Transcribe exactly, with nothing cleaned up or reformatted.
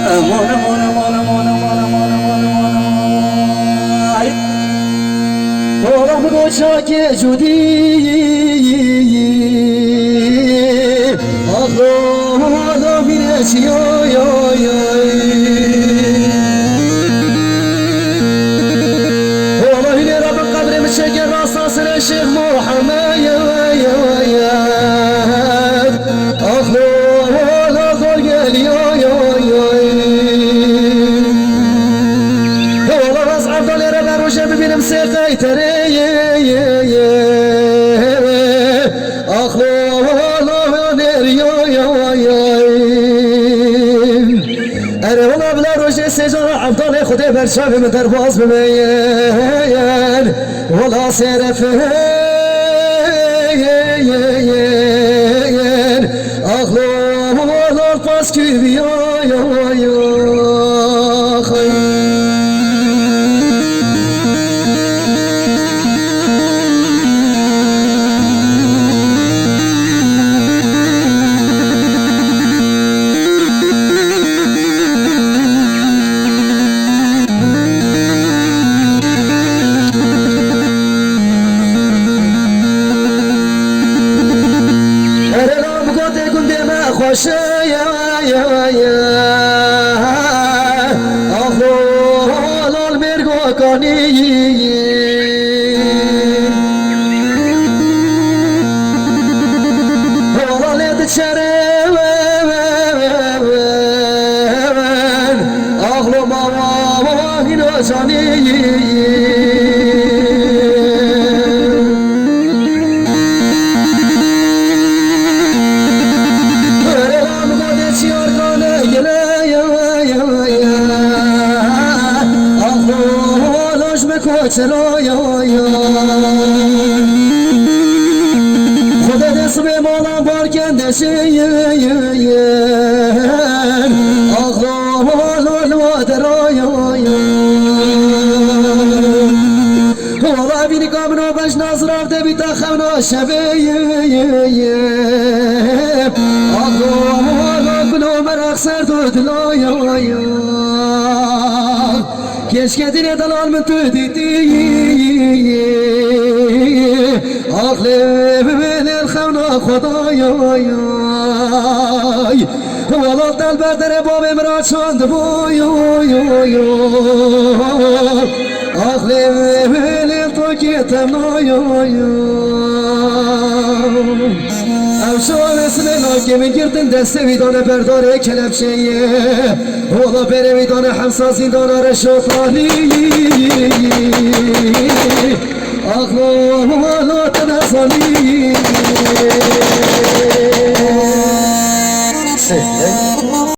Aman, aman, aman, aman, aman, aman, aman, aman, aman. Ay. Ola bu koça ke cudi. Ah, ola bine çiyo, yo, yo. Ola hine Rabbim kabrê mi çeke rasta sere Şeyh Muhammed. Axlo, axlo, gel, yo, yo, yo. Ola ez Abdalê re ve roje bibînim sê qeyterê. Axlo, axlo, ner, yo, yo, yo. Ere ola bila rojê sê cara Abdalê Xwedê ber çavê min derbas bimeyen. Wala sêrefin, axlo, axlo, pas kiriya, ya, ya, xay. Erê la bi gotê gundê me xweş e, ya, ya, ya. Axo, lal mêrgo kanî. Ola lê diçere, axlo ma wa, wa, wa, hîna canî. Ere la mi godê çiyar kane gele, ya, ya, ya. Axlo, loj me koçero, ya, ya. Xwedê dê sibê mala bar kende şeyin. Axlo, loj me koçero, ya, ya. Wala bînika min o bejna zirav de bîta xewna şevê. Axo, axo, axo, kulo meraq ser do dila, ya, ya. Keşke dinê delal min tu dîtî. Ax lê, lê xewna Xweda, ya, ya. Wala del ber derê bavê min ra çand bû, yo, yo, yo. Ax lê, lê, lê to kê temna, yo, yo. Ew şewa ve silê lakê min girtin destê wî dane berdarê kelepçeyê. Wala berê wî dane hemsa zîndana reşotanî. Ax lo, lo, te nezanî.